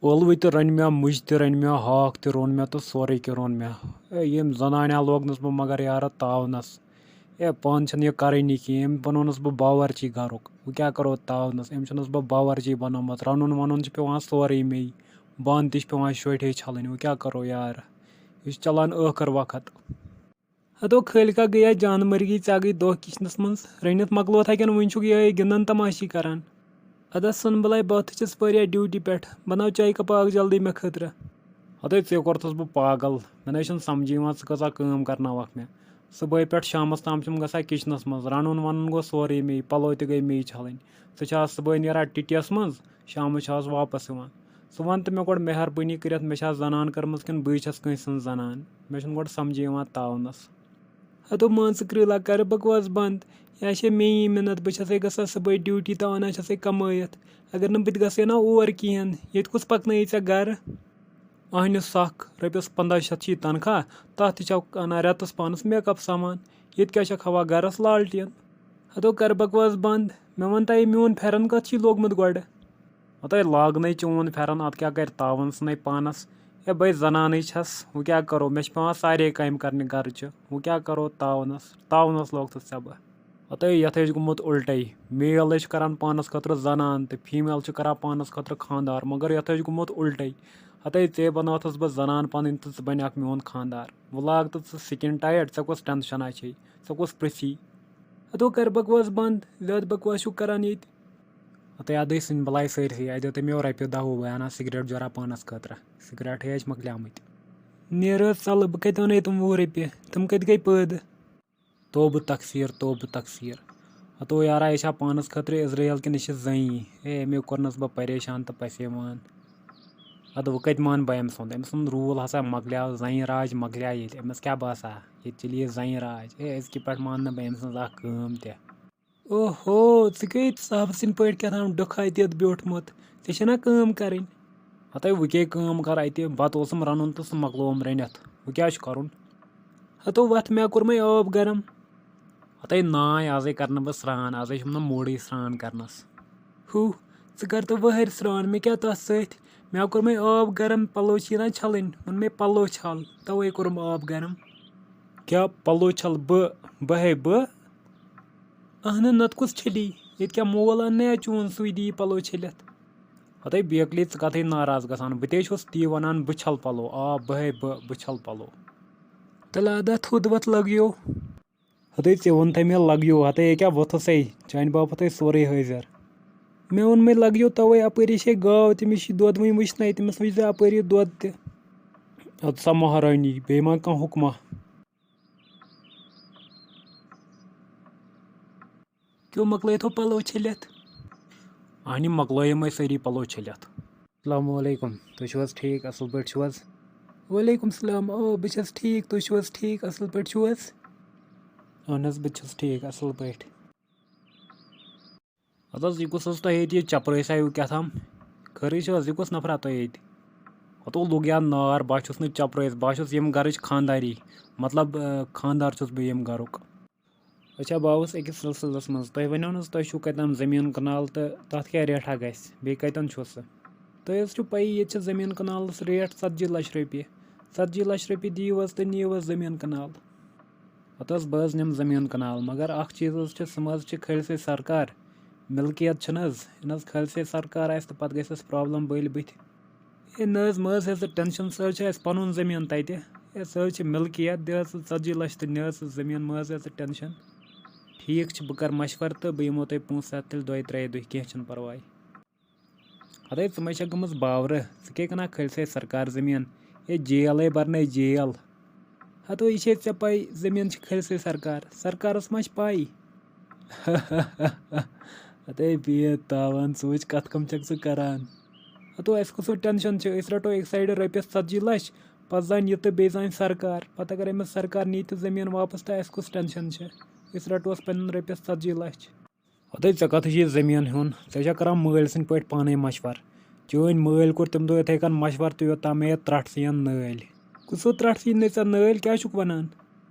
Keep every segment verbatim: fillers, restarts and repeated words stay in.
ٲلوٕ تہِ رٔنۍ مےٚ، مُجہِ تہِ رٔنۍ مےٚ، ہاکھ تہِ روٚن مےٚ تہٕ سورُے کینٛہہ روٚن مےٚ۔ اے، ییٚمۍ زنانہِ ہا لوگنَس بہٕ مگر یارٕ تاونَس۔ اے، پانہٕ چھَنہٕ یہِ کَرٲنی کینٛہہ، أمۍ بَنوونَس بہٕ باورچی گَرُک۔ وۄنۍ کیٛاہ کَرو تاونَس؟ أمۍ چھُنَس بہٕ باورچی بَنومُت۔ رَنُن وَنُن چھُ پٮ۪وان سورُے مے۔ بانہٕ تہِ چھِ پٮ۪وان شوٹھے چھَلٕنۍ۔ وۄنۍ کیٛاہ کَرو یارٕ؟ یہِ چھُ چَلان ٲخٕر وقت۔ ہتو خٲلقہ گٔیا جان مرگی، ژےٚ گٔے دۄہ کچنس منٛز۔ رٔنِتھ مۄکلوتھا کِنہٕ وُنہِ چھُکھ یِہوٚے گِنٛدان تماشی کران؟ ادا سُن بلاے، بہٕ تہِ چھَس واریاہ ڈیوٹی پٮ۪ٹھ، بناو چایہِ کپ اکھ جلدی مےٚ خٲطرٕ۔ ہتے ژےٚ کوٚرتھَس بہٕ پاگل، مےٚ نَے چھُنہٕ سمجھی یِوان ژٕ کۭژاہ کٲم کرناوکھ مےٚ۔ صُبحٲے پٮ۪ٹھ شامس تام چھُم گژھان کچنس منٛز، رنُن ونُن گوٚو سورُے مے، پلو تہِ گٔے مے چھلٕنۍ۔ ژٕ چھِ آز صُبحٲے نیران ٹِٹیس منٛز، شامس چھِ آز واپس یِوان۔ ژٕ وَن تہٕ مےٚ گۄڈٕ مہربٲنی کٔرِتھ، مےٚ چھا زنان کٔرمٕژ کِنہٕ بٕے چھَس کٲنٛسہِ ہٕنٛز زنان؟ مےٚ چھُنہٕ گۄڈٕ سمجھے یِوان تاونَس۔ ہتو مان ژٕ کرٛیٖلا، کَرٕ بکواس بنٛد۔ یا چھے مے یی مِنت، بہٕ چھَسے گژھان صُبحٲے ڈیوٹی تہٕ اَنان چھَسے کمٲیِتھ۔ اگر نہٕ بہٕ تہِ گژھٕ ہے نا اور کِہیٖنۍ، ییٚتہِ کُس پَکنٲیی ژےٚ گَرٕ؟ اہنہِ سَکھ، رۄپیَس پنٛداہ شیٚتھ چھِ یہِ تنخواہ، تَتھ تہِ چھَکھ اَنان رٮ۪تَس پانَس میک اپ سامان۔ ییٚتہِ کیٛاہ چھَکھ ہاوان گَرَس لالٹیٖن؟ ہتو کَرٕ بکواس بنٛد۔ مےٚ وَن تہٕ، یہِ میون پھٮ۪رن کَتھ چھُے لوگمُت گۄڈٕ؟ ہتے لاگنَے چون پھٮ۪رن، اَتھ کیٛاہ کَرِ تاوَن ژھٕنَے پانَس؟ ہے، بٔے زنانٕے چھَس، وۄنۍ کیٛاہ کَرو؟ مےٚ چھِ پٮ۪وان سارے کامہِ کَرنہِ گَرٕچہِ، وۄنۍ کیٛاہ کَرو تاونَس؟ تاونَس لوگتھَس ژےٚ بہٕ۔ ہتے یَتھ ہے چھُ گوٚمُت اُلٹَے، میل ہے چھِ کَران پانَس خٲطرٕ زنان تہٕ فیٖمیل چھِ کَران پانَس خٲطرٕ خانٛدار، مگر یَتھ ہے چھُ گوٚمُت اُلٹَے۔ ہتے ژےٚ بَناوتھَس بہٕ زنان پَنٕنۍ تہٕ ژٕ بَنیٛاکھ میون خانٛدار۔ وۄنۍ لاگ تہٕ ژٕ سِکِن ٹایٹ، ژےٚ کۄس ٹٮ۪نشَنا چھے؟ ژےٚ کۄس پرٛژھی؟ ہتو کَر بکواس بنٛد، زیادٕ بکواس چھُکھ کَران ییٚتہِ۔ ہتے اَدٕ ٲسۍ سٕنٛدۍ بَلاے سٲرسٕے، اَتہِ دیُت تٔمۍ یورٕ رۄپیہِ دَہ وُہ، بہٕ اَنہٕ ہا سِگریٹ جورا پانَس خٲطرٕ۔ سِگریٹ ہے اَسہِ مۄکلیمٕتۍ۔ نیر حظ ژَلہٕ، بہٕ کَتہِ اَنَے تِم وُہ رۄپیہِ؟ تِم کَتہِ گٔے پٲدٕ؟ توبہٕ تقصیٖر، توبہٕ تقصیٖر۔ ہتو یارا، یہِ چھا پانَس خٲطرٕ اِسرائیل کِنہٕ یہِ چھِ زٔنی؟ ہے، أمۍ کوٚرنَس بہٕ پریشان تہٕ پَسیوان۔ اَدٕ وۄنۍ کَتہِ مانہٕ بہٕ أمۍ سُنٛد؟ أمۍ سُنٛد روٗل ہسا مۄکلیو، زَنہِ راج مۄکلیو ییٚتہِ۔ أمِس کیٛاہ باسان؟ ییٚتہِ چلی زَنہِ راج۔ ہے، أزکہِ پٮ۪ٹھ مانہٕ نہٕ بہٕ أمۍ سٕنٛز اَکھ کٲم تہِ۔ اوہو، ژٕ گٔے صاحبہٕ سٕنٛدۍ پٲٹھۍ کیٛاہ تام ڈُکھا دِتھ بیوٗٹھمُت۔ ژےٚ چھےٚ نا کٲم کَرٕنۍ؟ ہَتَے وۄنۍ کیٛاہ کٲم کَرٕ اَتہِ؟ بَتہٕ اوسُم رَنُن تہٕ سُہ مۄکلووُم رٔنِتھ۔ وۄنۍ کیٛاہ چھُ کَرُن؟ ہَتو وَتھ، مےٚ کوٚرمَے آب گرم۔ ہَتَے ناے، آزَے کَرٕ نہٕ بہٕ سرٛان، آزَے چھُم نہٕ موٗڈٕے سرٛان کَرنَس۔ ہُہ، ژٕ کَر تہٕ وٕہٕرۍ سرٛان، مےٚ کیٛاہ تَتھ سۭتۍ؟ مےٚ کوٚرمَے آب گرم، پَلو چھِ یِوان چھَلٕنۍ، ووٚن مےٚ پَلو چھَل، تَوَے کوٚرُم آب گرم۔ کیٛاہ پَلو چھَل بہٕ؟ بہٕ ہے بہٕ؟ اہنہٕ، نتہٕ کُس چھٔلی؟ ییٚتہِ کیٛاہ مول اَننَے یا چون سُے دِیہِ پَلو چھٔلِتھ؟ ہَتَے بیکلی، ژٕ کَتھٕے ناراض گژھان؟ بہٕ تے چھُس تی وَنان، بہٕ چھَل پَلو۔ آ، بہٕ ہے بہٕ، بہٕ چھَل پَلو۔ تَلہٕ اَدا تھوٚد وَتھ لَگیو۔ ہَتَے ژےٚ ووٚنتھَے مےٚ لَگیو، ہَتَے ییٚکیٛاہ ووٚتھُس ہے، چانہِ باپَتھ ہے سورُے حٲضِر۔ مےٚ ووٚن مےٚ لَگیو تَوَے، اَپٲری چھے گاو، تٔمِس چھِ دۄد وٕنہِ وٕچھنَے، تٔمِس وٕچھ زِ اَپٲری دۄد تہِ۔ اَدٕ سا مہرٲنی، بیٚیہِ ما کانٛہہ حُکمہ؟ کیوں مۄکلٲیتھو پَلو چھٔلِتھ؟ اہنہِ، مۄکلٲیِم أسۍ سٲری پَلو چھٔلِتھ۔ السلام علیکم، تُہۍ چھِو حظ ٹھیٖک؟ اَصٕل پٲٹھۍ چھِو حظ؟ وعلیکم السلام، آ، بہٕ چھَس ٹھیٖک، تُہۍ چھِو حظ ٹھیٖک؟ اَصٕل پٲٹھۍ چھِو حظ؟ اہن حظ، بہٕ تہِ چھُس ٹھیٖک، اَصٕل پٲٹھۍ۔ اَدٕ حظ، یہِ کُس حظ تۄہہِ ییٚتہِ یہِ چَپرٲسۍ آیوٕ کیٛاہ تام؟ خٲرٕے چھِو حظ؟ یہِ کُس نفرا تۄہہِ ییٚتہِ؟ ہَتو لوٚگ یا نار، بہٕ ہا چھُس نہٕ چَپرٲسۍ، بہٕ ہا چھُس ییٚمہِ گَرٕچ خانٛداری، مطلب، آ، خانٛدار چھُس بہٕ ییٚمہِ گَرُک۔ اچھا، بہٕ آوُس أکِس سلسلس منٛز۔ تۄہہِ وَنیو نہٕ حظ، تۄہہِ چھُو کَتہِ تام زٔمیٖن کنال تہٕ تَتھ کیٛاہ ریٹھا گژھِ؟ بیٚیہِ کَتٮ۪ن چھُ سُہ؟ تۄہہِ حظ چھُو پَیی، ییٚتہِ چھِ زٔمیٖن کنالَس ریٹ ژتجی لَچھ رۄپیہِ۔ ژتجی لَچھ رۄپیہِ دِیِو حظ تہٕ نِیِو حظ زٔمیٖن کنال۔ ہَتہٕ حظ، بہٕ حظ نِمہٕ زٔمیٖن کنال، مگر اَکھ چیٖز حظ چھِ، سُہ مہ حظ چھِ کھٲلۍ سٕے سرکار، مِلکیت چھِنہٕ حظ، یہِ نہٕ حظ کھٲلۍ سٕے سرکار آسہِ تہٕ پَتہٕ گژھٮ۪س پرٛابلِم بٔلۍ بٕتھِ۔ ہے نہ حظ، مہ حظ ہےٚ ژٕ ٹٮ۪نشَن، سُہ حظ چھُ اَسہِ پَنُن زٔمیٖن تَتہِ۔ ہے سُہ حظ چھِ مِلکیت، دِ حظ ژٕ ژَتجی لَچھ تہٕ نہِ حظ ژٕ زٔمیٖن، مہ حظ ہےٚ ژٕ ٹٮ۪نشَن۔ ٹھیٖک چھُ، بہٕ کَرٕ مَشوَرٕ تہٕ بہٕ یِمو تۄہہِ پونٛسہٕ ہٮ۪تھ تیٚلہِ دۄیہِ ترٛیٚیہِ دۄہہِ، کینٛہہ چھُنہٕ پَرواے۔ ہَتَے ژٕ مَے چھَکھ گٔمٕژ باورٕ، ژٕ کیٛاہ کٕنان کھٲلۍ سَے سرکار زٔمیٖن؟ ہے جیل ہے بَرنَے جیل۔ ہَتو یہِ چھے ژےٚ پَے، زٔمیٖن چھِ کھٲلۍ سَے سرکار، سرکارَس ما چھِ پَے؟ ہَتَے بیٚیہِ تاوان، ژٕ وٕچھ کَتھ کَم چھَکھ ژٕ کَران۔ ہَتو اَسہِ کُس ہیوٗ ٹٮ۪نشَن چھُ؟ أسۍ رَٹو أکۍ سایڈٕ رۄپیَس ژَتجی لَچھ، پَتہٕ زانہِ یہِ تہٕ بیٚیہِ زانہِ سرکار۔ پَتہٕ اگر أمِس سرکار نی تہٕ زٔمیٖن واپَس، تہٕ اَسہِ کُس ٹٮ۪نشَن چھُ؟ أسۍ رَٹوس پَنٕنۍ رۄپیَس ژَتجی لَچھ۔ ہَتَے ژےٚ کَتھ چھِ یہِ زٔمیٖن ہیوٚن؟ ژےٚ چھا کَران مٲلۍ سٕنٛدۍ پٲٹھۍ پانَے مَشوَرٕ؟ چٲنۍ مٲلۍ کوٚر تَمہِ دۄہ یِتھَے کٔنۍ مَشوَرٕ تہٕ یوٚت تام مےٚ یہِ ترٛٹھ ژٕ یَن نٲلۍ۔ کُس ہیوٗ ترٛٹھ ژٕ یِن نَے ژےٚ نٲلۍ؟ کیٛاہ چھُکھ وَنان؟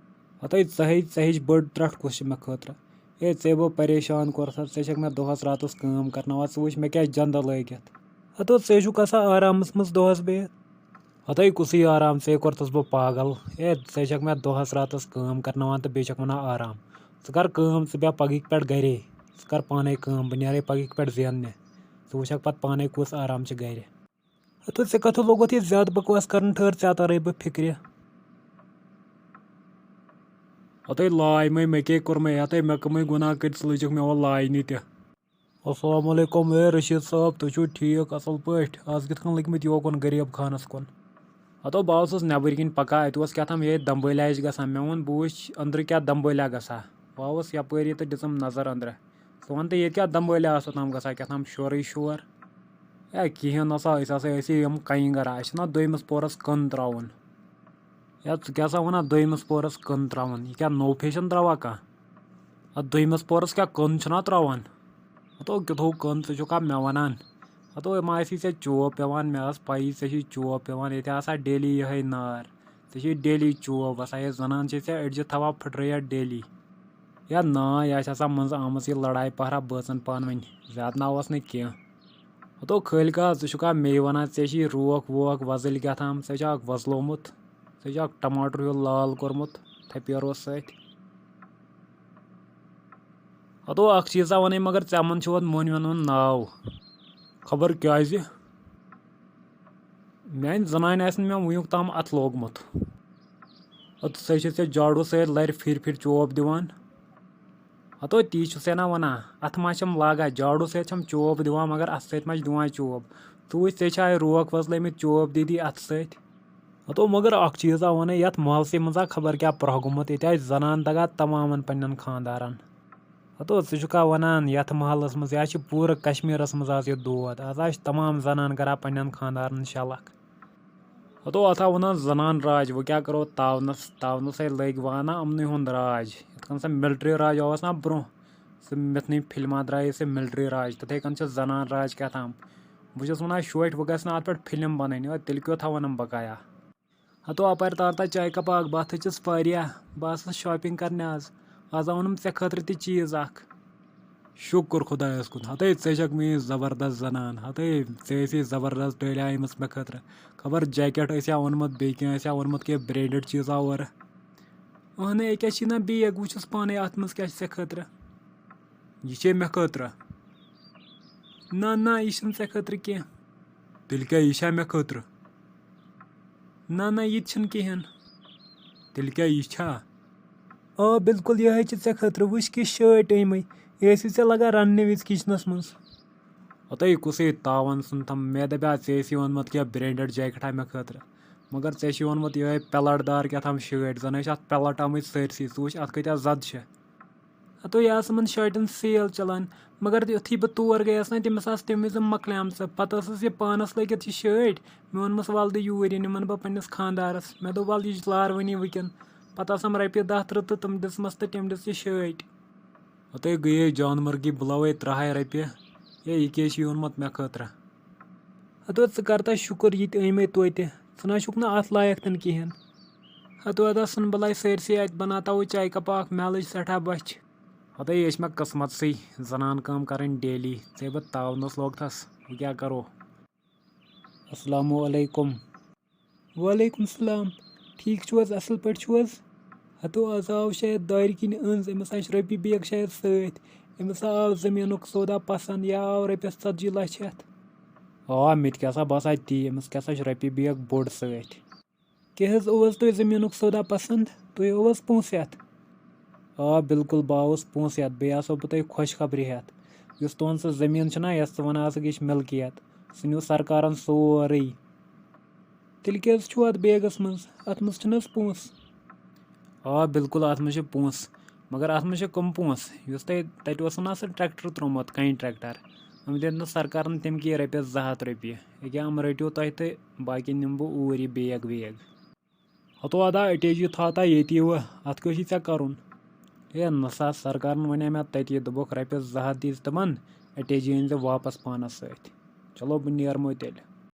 ہَتَے ژےٚ ہے، ژےٚ ہِش بٔڑ ترٛٹھ کُس چھِ مےٚ خٲطرٕ؟ ہے، ژےٚ بہٕ پریشان کوٚرتھَس، ژےٚ چھَکھ مےٚ دۄہَس راتَس کٲم کَرناوان، ژٕ وٕچھ مےٚ کیٛاہ جَندٕ لٲگِتھ۔ ہتو، ژے چھُکھ آسان آرامس منٛز دۄہس بِہِتھ۔ ہتو، یہِ کُسٕے آرام، ژے کوٚرتھس بہٕ پاگل۔ ہے، ژے چھکھ مےٚ دۄہس راتس کٲم کرناوان تہٕ بیٚیہِ چھکھ ونان آرام۔ ژٕ کر کٲم، ژٕ بیٚہہ پگہٕکۍ پٮ۪ٹھ گرے۔ ژٕ کر پانے کٲم، بہٕ نیرے پگہٕکۍ پٮ۪ٹھ زیننہِ۔ ژٕ وٕچھکھ پتہٕ پانے کُس آرام چھِ گرِ۔ ہتو، ژےٚ کتھٕ لوگُتھ یہِ زیادٕ بکواس کرُن؟ ٹھٔہر، ژےٚ ترے بہٕ فکرِ۔ ہتو، لاے مے، مےٚ کیٛاہ کوٚرمے؟ ہتے، مےٚ کٕمٕے گۄناہ کٔرۍ، ژٕ لٔجکھ مےٚ وۄنۍ لاینہِ تہِ۔ السلام علیکم، اے رشید صٲب، تُہۍ چھِو ٹھیٖک، اصل پٲٹھۍ؟ آز کِتھ کٔنۍ لٔگۍ مٕتۍ یوکُن غریب خانس کُن؟ ہتو، بہٕ اوسُس نٮ۪بٕرۍ کِنۍ پکان، اتہِ اوس کیٛاہ تام یِہے دمبٲلیا ہِش گژھان۔ مےٚ ووٚن، بہٕ وٕچھِ أنٛدرٕ کیٛاہ دمبٲلیا گژھان۔ بہٕ آوُس یپٲری تہٕ دِژٕم نظر أنٛدرٕ۔ ژٕ وَن تہٕ، ییٚتہِ کیٛاہ دمبٲلیا ٲس اوٚتام گژھان، کیٛاہ تام شورٕے شور؟ ہے، کِہیٖنۍ نہ سا، أسۍ ہسا ٲسی یِم کَنہِ گرا، اَسہِ چھِنہ دوٚیمِس پورس کٔن ترٛاوُن۔ یا ژٕ کیٛاہ سا وَنان، دوٚیمِس پورس کٔن ترٛاوُن؟ یہِ کیٛاہ نوٚو فیشن درٛاوا کانٛہہ؟ اَتھ دوٚیمِس پورس کیٛاہ کٔن چھُنہ ترٛاوان؟ ہتو، کیُتھ ہوو کٔن، ژٕ چھُکھا مےٚ وَنان؟ ہتو، یِم آسی ژےٚ چوب پٮ۪وان، مےٚ ٲس پَیی ژےٚ چھُے چوب پٮ۪وان، ییٚتہِ آسان ڈیلی یِہوٚے نار۔ ژےٚ چھُے ڈیلی چوب وَسان، یہِ زَنان چھے ژےٚ أڈجہِ تھاوان پھٕٹرٲیِتھ ڈیلی۔ یا نا، یہِ آسہِ آسان منٛزٕ آمٕژ یہِ لڑاے پہرا بٲژن پانہٕ ؤنۍ، زیادٕ نا اوس نہٕ کینٛہہ۔ ہتو خٲلقہ، ژٕ چھُکھا مے ونان، ژےٚ چھُے روکھ ووکھ وۄزٕلۍ کیٛاہ تام، ژےٚ چھُ اکھ وۄزلومُت، ژےٚ چھُ اکھ ٹماٹر ہیوٗ لال کوٚرمُت تھپیروس سۭتۍ۔ ہتو اکھ چیٖزا ونے، مگر ژےٚ من چھُ وۄنۍ مۄنۍ ونُن ناو، خبر کیازِ؟ میانہِ زنانہِ آسہِ نہٕ مےٚ وُنیُک تام اتھٕ لوگمُت۔ ہتہٕ سۄ چھِ ژےٚ جاڈو سۭتۍ لرِ پھِرِ پھِرِ چوب دِوان۔ ہتو تی چھُ سےنا ونان، اتھٕ ما چھَم لاگان، جاڈو سۭتۍ چھَم چوب دِوان، مگر اتھٕ سۭتۍ ما چھِ دِوان چوب؟ ژٕ وٕچھ، ژےٚ چھِ آے روکھ وۄزلٲمٕتۍ چوب دِتھ اَتھٕ سۭتۍ۔ ہتو مگر اکھ چیٖزا ونے، یتھ محلسٕے منٛز آ خبر کیٛاہ پرٛہ گوٚمُت، ییٚتہِ آسہِ زنان دگان تمامن پننٮ۪ن خانٛدارن۔ ہتو، ژٕ چھُکھا ونان، یتھ محلس منٛز یا چھِ پوٗرٕ کشمیرس منٛز آز یہِ دود، آز آسہِ تمام زنان کران پننٮ۪ن خانٛدارن شلکھ۔ ہتو، اتھ آو ونان زنان راج، وۄنۍ کیٛاہ کرو تاونس، تاونس ہے لٔگۍ وانان امنٕے ہُنٛد راج، یِتھ کٔنۍ سا ملٹری راج اوس نا برٛونٛہہ، سُہ مِتھنٕے فلمہ درٛایے سُہ ملٹری راج، تِتھے کٔنۍ چھِ زنان راج کیٛاہ تام۔ بہٕ چھُس ونان شوٹھۍ، وۄنۍ گژھِ نہٕ اتھ پٮ۪ٹھ فلم بنٕنۍ، او، تیٚلہِ کیُتھ ہا ونان بقایا۔ ہتو اپارِ تارتا چایہِ کپ اکھ، بہٕ ہسا چھُس واریاہ، بہٕ ہسا shopping کرنہِ آز۔ آز آو اوٚنُم ژےٚ خٲطرٕ تہِ چیٖز اکھ۔ شُکُر خۄدایس کُن، ہتے ژےٚ چھکھ میٲنۍ زبردست زنان، ہتے ژےٚ ٲسی زبردست ڈٲلۍ آیمٕژ مےٚ خٲطرٕ۔ خبر jacket ٲسیا اوٚنمُت، بیٚیہِ کینٛہہ ٲسیا اوٚنمُت، کینٛہہ branded چیٖزا اورٕ۔ اہنٕے، ییٚکیٛاہ چھی نہ bag، وٕچھُس پانے اتھ منٛز کیٛاہ چھِ ژےٚ خٲطرٕ۔ یہِ چھے مےٚ خٲطرٕ۔ نہ نہ، یہِ چھُنہٕ ژےٚ خٲطرٕ کینٛہہ۔ تیٚلہِ کیٛاہ، یہِ چھا مےٚ خٲطرٕ؟ نہ نہ، یہِ تہِ چھُنہٕ کِہیٖنۍ۔ تیٚلہِ کیٛاہ، یہِ چھا؟ آ، بِلکُل یِہوٚے چھِ ژےٚ خٲطرٕ۔ وٕچھ کِژھ شٲٹۍ أنۍ مٕے۔ یہِ ٲسی ژےٚ لَگان رَننہٕ وِزِ کِچنَس منٛز۔ ہَتَے کُسٕے تاوَن سُنٛد تھَم۔ مےٚ دَپیٛاو ژےٚ ٲسی اوٚنمُت کینٛہہ branded jacket ہا مےٚ خٲطرٕ۔ مگر ژےٚ چھُے اوٚنمُت یِہوٚے پَلَٹ دار کیٛاہ تھَم شٲٹۍ۔ زَن ٲسۍ اَتھ پَلَٹ آمٕتۍ سٲرسٕے۔ ژٕ وٕچھ اَتھ کۭتیٛاہ زَدٕ چھِ۔ ہتو یہِ آسہٕ یِمن شٲٹٮ۪ن sale چلان، مگر یُتھُے بہٕ تور گٔیَس نا، تٔمِس آسہٕ تَمہِ وِزِ مۄکلیمژٕ۔ پتہٕ ٲسٕس یہِ پانَس لٲگِتھ یہِ شٲٹۍ۔ مےٚ ووٚنمَس، "وَلہٕ دِ یوٗرۍ، یہِ نِمَن بہٕ پنٛنِس خانٛدارَس۔" مےٚ دوٚپ، "وَلہٕ، یہِ چھِ لار وٕنی وٕکٮ۪ن۔" پتہٕ آسَم رۄپیہِ دَہ ترٕٛہ تہٕ تِم دِژمَس تہٕ تٔمۍ دِژ یہِ شٲٹۍ۔ ہتَے گٔیے جانمرگی بُلاوے ترٛہَے رۄپیہِ۔ ہے، یہِ کیٛازِ چھُے اوٚنمُت مےٚ خٲطرٕ؟ ہتو ژٕ کر تہٕ شُکُر، یہِ تہِ أنۍ مےٚ توتہِ۔ ژٕ نہ چھُکھ نہٕ اَتھ لایق تہِ نہٕ کِہیٖنۍ۔ ہتو ادا سُن بلاے سٲرسٕے اَتہِ، بناوتاوو چایہِ کپا اکھ، مےٚ لٔج سٮ۪ٹھاہ بۄچھِ۔ ہتو یہِ چھِ مےٚ قٕسمتسٕے، زنان کٲم کرٕنۍ daily۔ ژےٚ بہٕ تاونس لوگتھس، وۄنۍ کیٛاہ کرو؟ السلام علیکم۔ وعلیکم السلام۔ ٹھیٖک چھِو حظ؟ اَصٕل پٲٹھۍ چھِو حظ؟ ہتو آز آو شاید دارِ کِنۍ أنٛز، أمِس آسہِ رۄپیہِ bag شاید سۭتۍ۔ أمِس آو زٔمیٖنُک سودا پسنٛد، یا آو رۄپیَس ژتجی لچھ ہٮ۪تھ۔ آ، مےٚ تہِ کیٛاہ سا باسان تی، أمِس کیٛاہ سا چھُ رۄپیہِ bag بوٚڑ سۭتۍ۔ کیٛاہ حظ اوس تۄہہِ زٔمیٖنُک سودا پسنٛد؟ تُہۍ اوس پونٛسہٕ ہٮ۪تھ؟ آ، بِلکُل، بہٕ آوُس پونٛسہٕ ہٮ۪تھ، بیٚیہِ آسو بہٕ تۄہہِ خۄشخبری ہٮ۪تھ۔ یُس تُہُنٛد سُہ زٔمیٖن چھُنہ، یۄس ژٕ وَنان ٲسٕکھ، یہِ چھِ مِلکیت، سُہ نیوٗ سرکارَن سورُے۔ تیٚلہِ کیٛازِ چھُو اَتھ bagس منٛز؟ اَتھ منٛز چھِنہٕ حظ پونٛسہٕ؟ آ، بِلکُل، اَتھ منٛز چھِ پونٛسہٕ، مگر اَتھ منٛز چھِ کٕم پونٛسہٕ؟ یُس تۄہہِ تَتہِ اوسوُ نہ سُہ tractor ترٛوومُت، کَنہِ tractor، یِم دِتۍ نہٕ سرکارَن تَمہِ کہِ رۄپیَس زٕ ہَتھ رۄپیہِ۔ ییٚکیٛاہ یِم رٔٹِو تۄہہِ تہٕ باقٕے نِمہٕ بہٕ اوٗرۍ یہِ bag ویگ۔ ہتو ادا، اٹیجی تھاو تا ییٚتی وۄنۍ، اتھ کیٛاہ چھُے ژےٚ کرُن؟ ہے نہ سا، سرکارن ونے مےٚ تتی، دوٚپُکھ رۄپیس زٕ ہتھ دِیٖزِ تِمن، اٹیجی أنۍزِ واپس پانس سۭتۍ۔ چلو بہٕ نیرمو تیٚلہِ۔